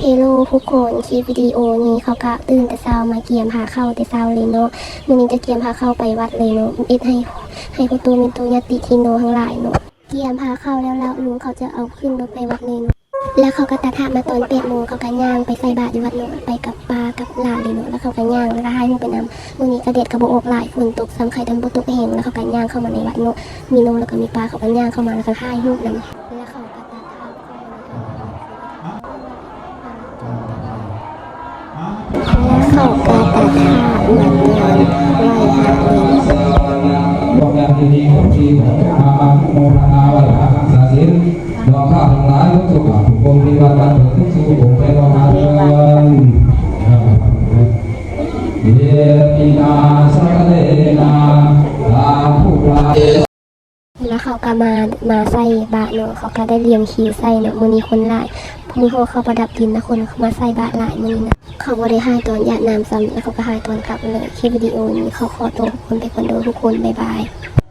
ເຮໂລທຸກຄົນ ຄລິບວິດີໂອນີ້ເຂົາກະຕື່ນແຕ່ເຊົ້າມາກຽມພາເຂົ້າແຕ່ເຊົ້າເລີຍເນາະ. ມື້ນີ້ຈະກຽມພາເຂົ້າໄປວັດເລີຍເນາະ. ເຮັດໃຫ້ ໃຫ້ພໍ່ຕູ້ແມ່ຕູ້ຍາດຕິພີ່ນ້ອງທັງຫຼາຍເນາະ. ກຽມພາເຂົ້າແລ້ວລະ ລຸງເຂົາຈະເອົາຂຶ້ນລົດໄປວັດເລີຍເນາະ. ແລ້ວເຂົາກະຕັດພາບມາຕອນແປດໂມງ ເຂົາກະຍ່າງໄປໃສ່ບາດຢູ່ວັດເນາະ ໄປກັບປ້າກັບຫຼານເລີຍເນາະ. ແລ້ວເຂົາກະຍ່າງລະຖ່າຍຮູບໄປນຳ. ມື້ນີ້ກະແດດກະບໍ່ອອກຫຼາຍ ຝົນຕົກຊ້ຳ ໄຄມັນບໍ່ຕົກແຮງ. ແລ້ວເຂົາກະຍ່າງເຂົ້າມາໃນວັດເນາະ. ມີນ້ອງແລ້ວກະມີປ້າ ເຂົາກະຍ່າງເຂົ້າມາ ແລ້ວກະຖ່າຍຮູບນຳ. ແລ້ວເຂົາກະຕັດພາບ ແລ້ວເຂົາກະຕັດພາບມາຕອນໄວຫາເງິນ. ພວກຍາດຕິໂຍມທີ່ເຂົ້າມາອະນຸໂມທະນາໄຫວ້ພະຮັກສາສິນ ນ້ອງຂ້າທັງຫຼາຍ ທຸກໆຄົນທີ່ວ່າກັນເຖິງສູ່ອົງໄປຮອດເຮືອນ. ເຢ ຕິນາ ສະກະເລນາ ສາທຸກາ. ແລ້ວເຂົາກະມາ ມາໃສ່ບາດເນາະ. ເຂົາກະໄດ້ລຽງຄິວໃສ່ເນາະ. ມື້ນີ້ຄົນຫຼາຍ ມື້ຮອດເຂົ້າປະດັບດິນນະ ຄົນມາໃສ່ບາດຫຼາຍມື້ນີ້ນະ. ເຂົາບໍ່ໄດ້ຖ່າຍຕອນຢາດນ້ຳຊ້ຳ ແລ້ວເຂົາກະຖ່າຍຕອນກັບເລີຍ. ຄລິບວິດີໂອນີ້ເຂົາຂໍຕົວທຸກຄົນໄປກ່ອນເດີທຸກຄົນ. ບາຍບາຍ.